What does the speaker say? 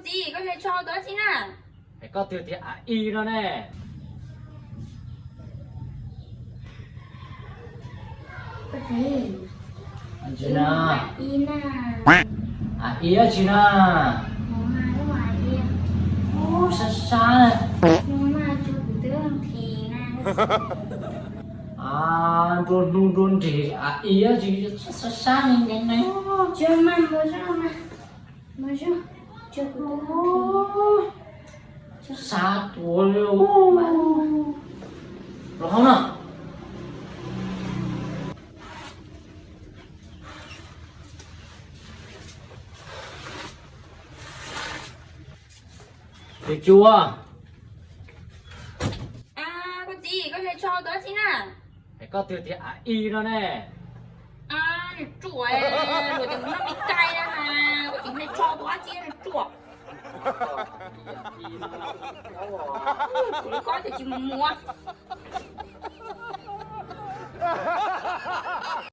Txiv, koj hle tsho tus dab tsi na? Es koj twg tias A I no ne? Koj txiv, tsis no. A I na. A I dab tsi na? Ua, sab sab. Ua, mas tso kuv twb nqhis na. A, nrua hnub nrua nrig A I dab tsi, sab sab ne ne. Tso mas mus zog mas. Mus zog, tso kuv twb nqhis. Sab tuaj li. Los hauv no. Tus tsua. A, koj txiv, koj hle tsho tus dab tsi na? Es koj twg tias A I no ne? A, nws ruam, luag tias mus noj me cai na, koj txiv hle tsho tus dab tsi nws ruam. Kuv li koj tias tsis mus mus.